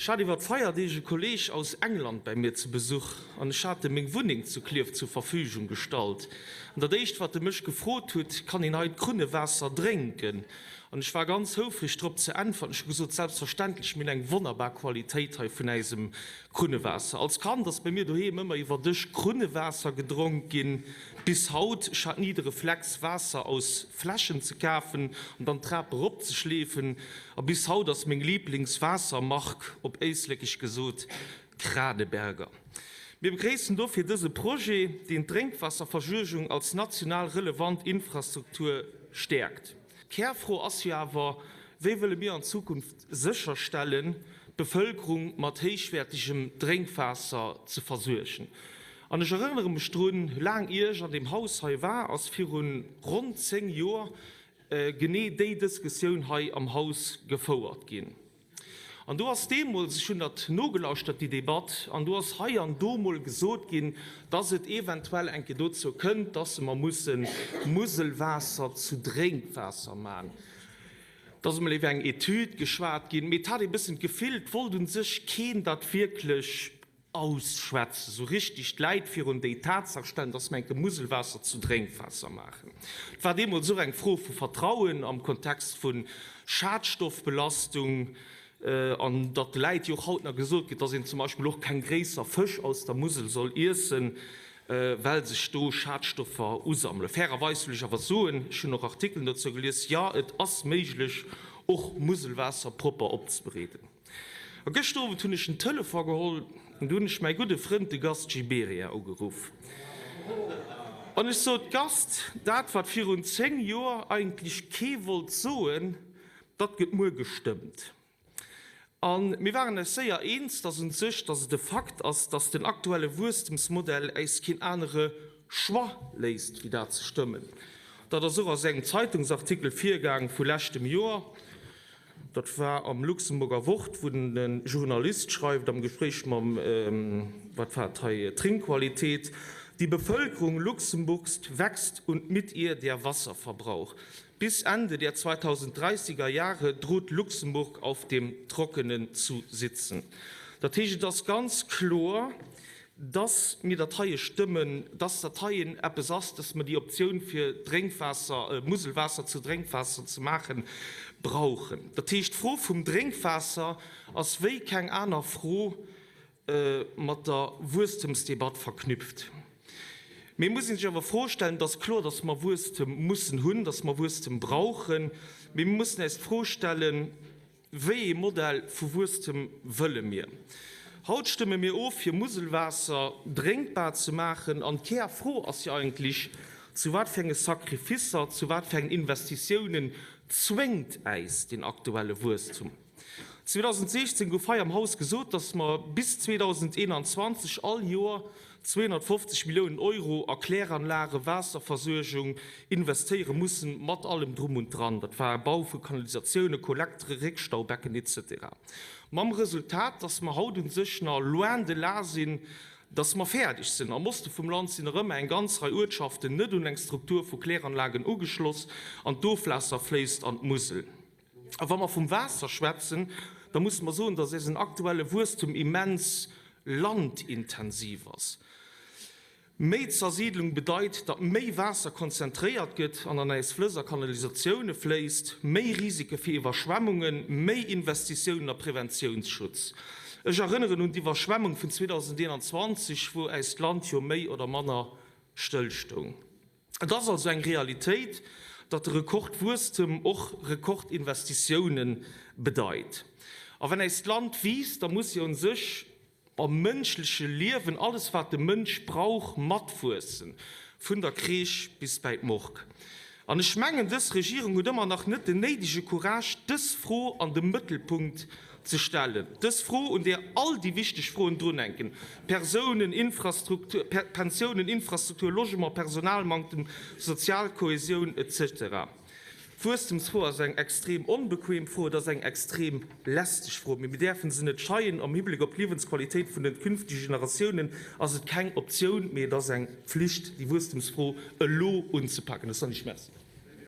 Ech hat iwwer d'Feierdeeg e Kolleeg aus England bäi mir ze Besuch an ech hat em meng Wunneng zu Klierf zur Verfügung gestallt. An dat éischt wat e mech gefrot huet, Kann een hei d'Krunnewaasser drénken? An ech war ganz houfreg drop ze äntwerten. Ech hu gesot, Selbstverständlech, mir hunn eng wonnerbar Qualitéit hei vun äisem Krunnewaasser. Als Kand ass bei mir doheem ëmmer iwwer Dësch Krunnewaasser gedronk ginn. Bis haut. Ech hat ni de Reflex, Waasser aus Fläschen ze kafen an dann d'Trap erop ze schleefen. A bis haut ass meng Liiblingswaassermark, op Éislekesch gesot, Kraneberger. Mir begréissen dofir dëse Projet, deen d'Drénkwaasserversuergung als national relevant Infrastruktur stäerkt. D'Kärfro ass jo awer, Wéi wëlle mir an Zukunft sécherstellen, d'Bevëlkerung mat héichwäertegem Drénkwaasser ze versuergen? An ech erënnere mech drun, laang ier ech an deem Haus hei war, ass viru ronn 10 Joer genee déi Dëskussioun hei am Haus gefouert ginn. An do ass deemools, ech hunn dat nogelauschtert, déi Debatt, an do ass hei an do mol gesot ginn, dass et eventuell eng Kéier dozou kënnt, dass mer musse Muselwaasser zu Drénkwaasser maachen. Et ass emol iwwer eng Etüd geschwat ginn, mee et hat ee bëssen d'Gefill, et wollt u sech keen dat wierklech ausschwätzen, esou richtig d'Läit virun déi Tatsaach stellen, dass mer enke Muselwaasser zu Drénkwaasser maachen. Et war deemools och eng Fro vu Vertrauen am Kontext vu Schadstoffbelastung an datt de Läit jo och haut nach gesot gëtt, dass een zum Beispill och keng gréisser Fësch aus der Musel soll iessen, well sech do Schadstoffer usammelen. Fairerweis wëll ech awer soen, ech hunn och Artikelen dozou gelies, jo, et ass méiglech, och Muselwaasser propper opzebereeden. A gëschter Owend hunn ech den Telefon geholl an du hunn ech mäi gudde Frënd, de Gast Gibéryen, ugeruff. An ech sot, Gast, dat wat virun 10 Joer eigentlech kee wollt soen, dat gëtt muer gestëmmt. A mir waren eis séier eens, dass un sech, dass et e Fakt ass, dass den aktuelle Wuesstemsmodell äis keen anere Choix léisst, wéi dat ze stëmmen. Dat ass och aus engem Zeitungsartikel virgaang vu leschtem Joer. Dat war am Luxemburger Wort, wou den Journalist schreift am Gespréich mam, wat war et hei, Trinkqualität, Die Bevölkerung Luxemburgs wächst und mit ihr der Wasserverbrauch. Bis Ende der 2030er Jahre droht Luxemburg auf dem Trockenen zu sitzen. Dat heescht, et ass ganz kloer, dass mir dat heie stëmmen, dass dat heien eppes ass, dass mer déi Optioun fir Drénkwaasser, Muselwaasser zu Drénkwaasser ze maachen, brauchen. Dat heescht, d'Fro vum Drénkwaasser ass wéi keng aner Fro mat der Wuesstemsdebatt verknüpft. Mee et muss ee sech awer d'Fro stellen, et ass kloer, dass mer Wuesstem mussen hunn, dass mer Wuesstem brauchen, mee mir mussen äis d'Fro stellen, Wéi ee Modell vu Wuesstem wëlle mir? Haut stëmme mir of, fir Muselwaasser drénkbar ze maachen. An d'Kärfro ass jo eigentlech, Zu wat fir enge Sacrificer, zu wat fir engen Investitiounen zwéngt äis deen aktuelle Wuesstum? 2016 gouf hei am Haus gesot, dass mer bis 2021 all Joer 250 Milliounen Euro a Kläranlagen, Waasserversuergung investéiere mussen, mat allem Drum und Dran. Dat war Bau vu Kanalisatiounen, Kollektere, Réckstaubecken etc. Mam Resultat, dass mer haut u sech nach loin de là sinn, dass mer fäerdeg sinn. Am Oste vum Land sinn nach ëmmer eng ganz Rei Uertschaften net un eng Struktur vu Kläranlagen ugeschloss an d'Ofwaasser fléisst an d'Musel. A wa mer vum Waasser schwätzen, da musse mer soen, dass eisen aktuelle Wuesstum immens landintensiv ass. Méi Zersiidlung bedeit, datt méi Waasser konzentréiert gëtt an an eis Flëss a Kanalisatioune fléisst, méi Risike fir Iwwerschwemmungen, méi Investitiounen a Preventiounsschutz. Ech erënneren un d'Iwwerschwemmung vun 2021, wou äist Land jo méi oder manner stëllstoung. Et ass also eng Realitéit, datt de Rekordwuesstem och Rekordinvestitioune bedeit. A wann äist Land wiisst, da muss jo un sech am mënschleche Liewen alles wat de Mënsch brauch matwuessen, vun der Crèche bis bäi d'Morgue. An ech mengen, dës Regierung huet ëmmer nach net den néidege Courage, dës Fro an de Mëttelpunkt ze stellen, dës Fro, un där all déi wichteg Froen drunhänken, Persounen, Infrastruktur, Pensiounen, Infrastruktur, Logement, Personalmanktem, sozial Kohäsioun, etc. D'Wuesstemsfro ass eng extrem onbequem Fro, et ass eng extrem lästeg Fro, mee mir däerfe se net scheien. Am Hibléck op d'Liewensqualitéit vun den künftege Generatiounen ass et keng Optioun, mee et ass eng Pflicht, déi Wuesstemsfro elo unzepaken. Ech soen Iech Merci.